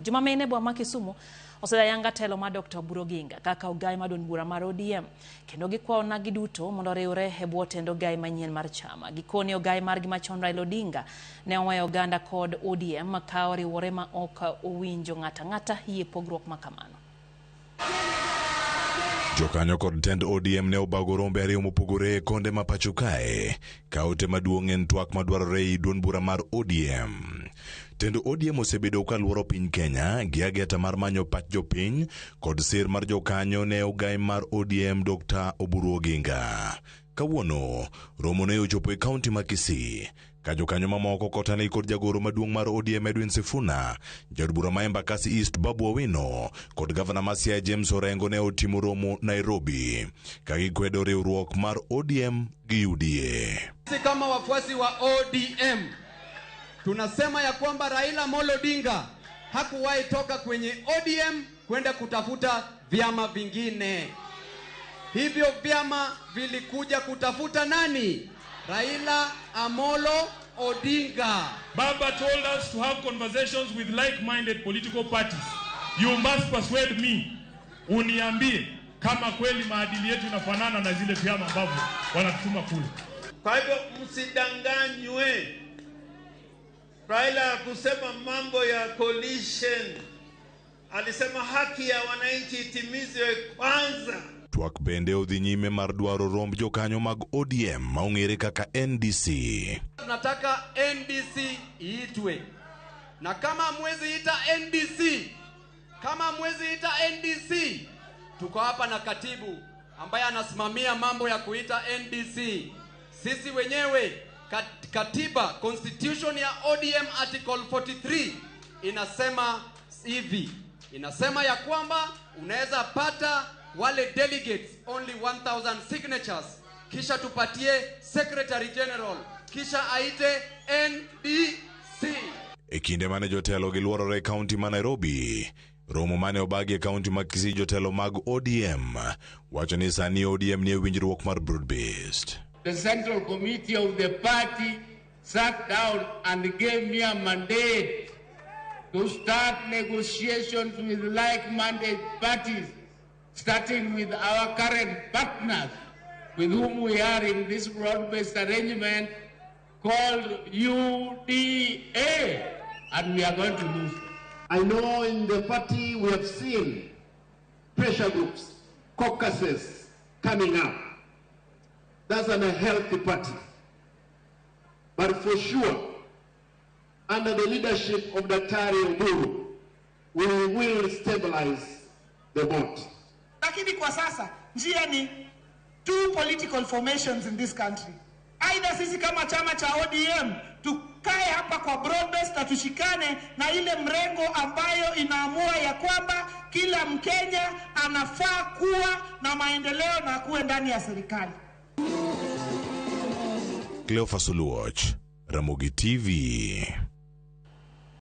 Juma mine boma ma Kisumu osedayanga telo mar Dr. Oburu Oginga kaka ogai mar duond bura mar ODM kendo gikwayo onagi duto mondo oriwre e bwo tend ogai manyien mar chama. Gikoni ogai margi machon Raila Odinga ne oweyo oganda kod ODM ka oriwore ma ok owinjo ng'ato ang'ata yie pogruok ma kamano. Jokanyo kod tend ODM ne obago rombe ariyo mopogore e konde ma pacho kae ka ote maduong' en twak madwarore ei duond bura mar ODM. Tend ODM osebedo ka luoro piny Kenya gi ageta mar manyo pach jopiny kod sir mar jokanyo ne ogai mar ODM Dr. Oburu Oginga. Kawuono, romo ne ochopo e kaunti ma Kisii ka jokanyo mamoko kotenore kod jagoro maduong' mar ODM Edwin Sifuna, jaod bura ma Embakasi East Babu Owino kod gavana ma Siaya James Orengo ne otimo romo Nairobi ka gikwedo riwruok mar ODM gi UDA. Sisi kama wafuasi wa ODM tunasema ya kwamba Raila Amolo Odinga hakuwahi toka kwenye ODM kwenda kutafuta vyama vingine. Hivyo vyama vilikuja kutafuta nani? Raila Amolo Odinga. Baba told us to have conversations with like-minded political parties. You must persuade me. Uniambie kama kweli maadili yetu inafanana na zile vyama ambavyo wanatutuma kule. Kwa hivyo msidanganywe. Raila kusema mambo ya coalition, alisema haki ya wananchi itimizwe kwanza. Twak bende odhi nyime mar dwaro romb jokanyo mag ODM ma ong'ere kaka NDC. Tunataka NDC iitwe, na kama hamwezi ita NDC, kama hamwezi ita NDC, tuko hapa na katibu ambaye anasimamia mambo ya kuita NDC. Sisi wenyewe katiba constitution ya ODM article 43 inasema hivi, inasema ya kwamba unaweza pata wale delegates only 1000 signatures, kisha tupatie secretary general, kisha aite NDC. E kinde mane jotelo giluorore e kaunti ma Nairobi, romo mane obagi e kaunti ma Kisii jotelo mag ODM wacho ni sani ODM nie winjruok mar broad based. The Central Committee of the party sat down and gave me a mandate to start negotiations with like-minded parties, starting with our current partners with whom we are in this broad-based arrangement called UDA, and we are going to lose. I know in the party we have seen pressure groups, caucuses coming up. That's an unhealthy party. But for sure, under the leadership of Daktari Oburu, we will stabilize the boat. Lakini kwa sasa njia ni two political formations in this country. Aidha sisi kama chama cha ODM tukae hapa kwa broad base na tushikane na ile mrengo ambayo inaamua ya kwamba kila Mkenya anafaa kuwa na maendeleo na kuwe ndani ya serikali. Cleophas Oluoch, Ramogi TV.